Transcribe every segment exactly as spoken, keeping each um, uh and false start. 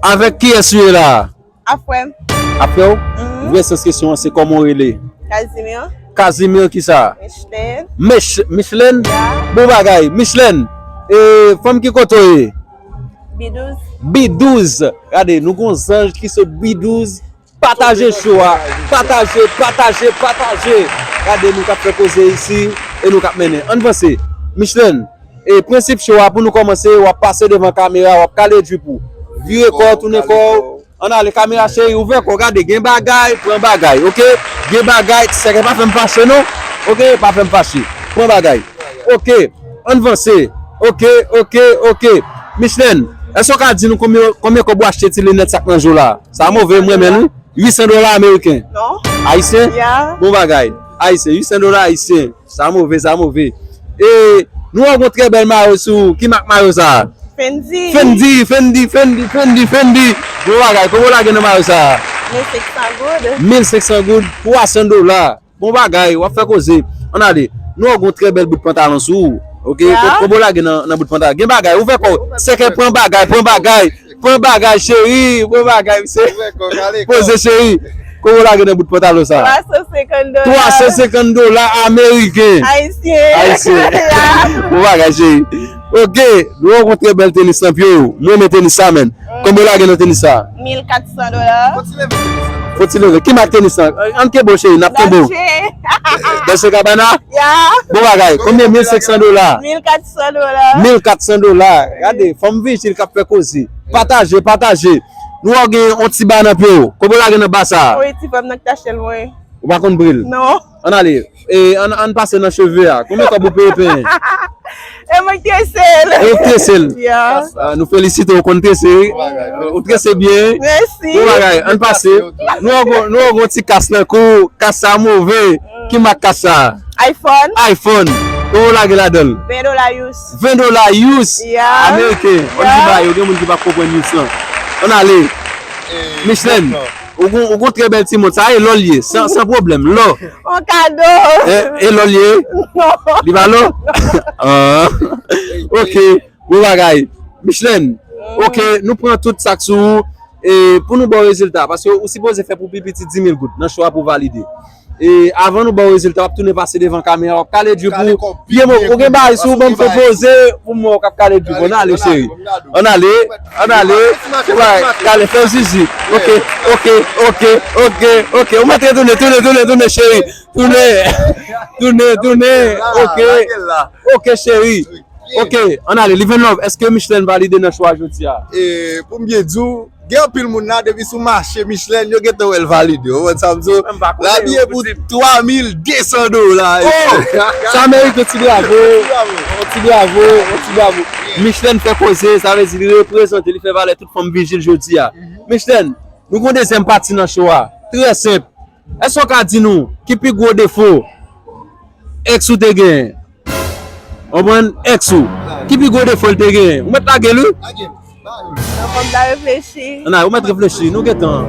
Avèk kiyès ou ye la? A frè m. A frè w? Mhm. Vrè sans kesyon an, se kòman w rele? Casimir. Casimir kisa? Micheline. Mich-, Micheline? Ya. Bon bagay. Micheline, e, fanm ki kote w ye? B douz. B douz. Gade, nou gon zanj ki sot B douz. Pataje show a. Pataje, pataje, pataje. Gade, nou k ap fè koze isi e nou k ap mennen. Ann vanse. Micheline, e prensip show a, pou nou kòmanse, w ap pase devan kamera, w ap kale drip ou. Vire kò w, tounen kò w. Ann ale, kamera cheri, ouvè kò w, gade, gen bagay, pran bagay, oke? Gen bagay, sèkè, pa fè m fache non, oke? Pa fè m fache, pran bagay, oke? Ann vanse, oke, oke, oke. Micheline, èske w ka di nou konbyen, konbyen kòb ou achte ti linèt sa k nan je w la? Sa move, m renmen l wi. Uit san dola ameriken. Non. Ayisyen? Ya. Bon bagay. Ayisyen, uit san dola ayisyen. Sa move, sa move. E nou wè w gon trè bèl mayo sou ou. Ki mak mayo sa a? Fendi. Fendi, Fendi, Fendi, Fendi, Fendi. Bon bagay, konbyen w lage nan mayo sa a? Mil senk san goud. Mil senk san goud, twa san dola. Bon bagay, w ap fè koze. Ann ale. Nou wè w gon trè bèl bout pantalon sou ou. Oke? Ya. Ko-, konbyen w lage nan, nan bout pantalon? Gen bagay, ouvè kò w. Sèkè pran bagay, pran bagay. Pran bagay, cheri. Pran bagay, misye. Poze, cheri. Konbyen w lage nan bout pantalon sa? Twa san senkant dola. Twa san senkant dola ameriken. Ayisyen. Ayisyen. Ya. Bon bagay, cheri. Oke, nou rankontre bèl tenis nan pye w. Mwen renmen tenis sa, menn. Mm. Konbyen w lage nan tenis sa? Mil kat san dola. Fò ti leve. Ki mak tenis lan? Ann kenbe w, cheri, n ap kenbe w. Dolce. Dolce Gabbana? Ya. Bon bagay. Konbyen? Mil senk san dola. Mil kat san dola. Mil kat san dola. Gade, fanm vijil k ap fè koze. Pataje, pataje. Nou wè w gen yon ti ba nan pye w. Konbyen w lage nan ba sa a? Wi, ti frè m nan ki t achte l mwen. Ou pa konn pri l? Non. Ann ale. E, ann, ann pase nan cheve a. Konbyen kòb ou peye penyen? E mwen k trese l. E ou k trese l? Ya. Ah, nou felisite w, ou konn trese, wi. Ou trese byen, wi. Mèsi. Bon bagay, ann pase. Nou wè w gon, nou wè w gon ti kas nan kou, kas sa move. Ki mak kas sa? iPhone. iPhone. Konbyen w lage ladan l? Ven dola use. Ven dola use? Ya. Ameriken. Ou di ba yo, gen moun ki pa konprann use lan. Ann ale. Micheline, ou gon, ou gon trè bèl ti mont. Sa e lò l ye, san, san pwoblèm. Lò. Yon kado. E, e lò l ye? Non. Li pa lò? Ah. Ok. Bon bagay. Micheline, ok, nou pran tout sa k sou ou. E pou nou ba w rezilta, paske ou sipoze fè pou pi piti dis mil goud nan cho a pou valide. E avan nou ba w rezilta, w ap tounen pase devan kamera, w ap kale drip ou. Pye mo, ou gen bagay sou ou, ban m fè poze pou m wè w k ap kale drip ou. Ann ale, cheri. Ann ale, ann ale. Kale, fè zizi. Ok, ok, ok, ok, ok. Ou mèt retounen, tounen, tounen, tounen, cheri. Tounen. Tounen, tounen. Ok. Ok, cheri. Ok, ann ale. Living Love, èske Micheline valide nan cho a jodi a? E, pou m byen di w, gen anpil moun la, depi sou mache Micheline, yo gentan wè l valide. Ou konprann sa m di w? L abiye pou twa mil de san dola. Oh! Sa merite yon ti bravo. Yon ti bravo, yon ti bravo. Micheline fè koze, sa vle di li reprezante, li fè valè tout fanm vijil jodi a. Micheline, nou gon dezyèm pati nan cho a. Trè senp. Èske w ka di nou ki pi gwo defo èks ou te genyen? Ou konprann? Èks ou. Ki pi gwo defo l te genyen? Ou mèt lage l, wi. Nan kòb la reflechi. Ann ale, ou mèt reflechi. Nou gen tan.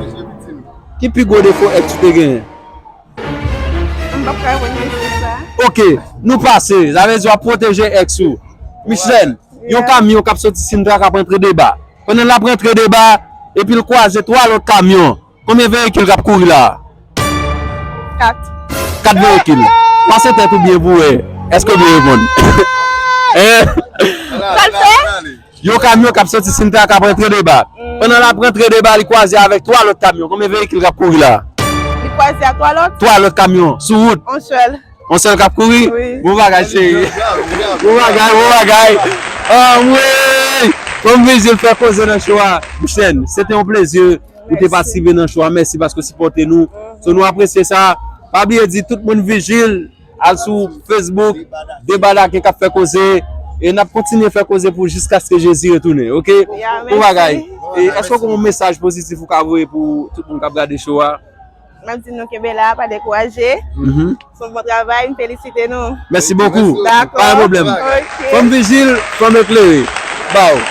Ki pi gwo defo èks ou te genyen? M p ap ka reponn kesyon sa. Ok, nou pase. Sa vle di w ap pwoteje èks ou. Micheline, yon kamyon k ap soti Sintra k ap rantre Deba. Pandan l ap rantre Deba, epi l kwaze twa lòt kamyon. Konbyen veyikil k ap kouri la a? Kat. Kat veyikil. Pase tèt ou byen pou wè. Èske w byen reponn? Hein? Sa l fè? Yon kamyon k ap soti Sintra k ap rantre Deba. Pandan l ap rantre Deba, li kwaze avèk twa lòt kamyon. Konbyen veyikil k ap kouri la a? Li kwaze ak twa lòt? Twa lòt kamyon sou wout. Yon sèl. Yon sèl k ap kouri? Wi. Bon bagay, cheri. Bon bagay, bon bagay. Anmwey! Fanm vijil fè koze nan cho a. Micheline, se te yon plezi pou te patisipe nan cho a. Mèsi paske w sipòte nou. So, nou apresye sa. Pa bliye di tout moun vijil, al sou Facebook, Deba Daken k ap fè koze. E n ap kontinye fè koze pou jiskaske Jezi retounen, ok? Bon bagay. E èske w gen yon mesaj pozitif ou ka voye pou tout moun k ap gade cho a? M ap di nou kenbe la, pa dekouraje. Mhm. Se yon bon travay, m felisite nou. Mèsi bokou. Dakò. Pa gen pwoblèm. Ok. Fanm vijil, fanm eklere. Baw.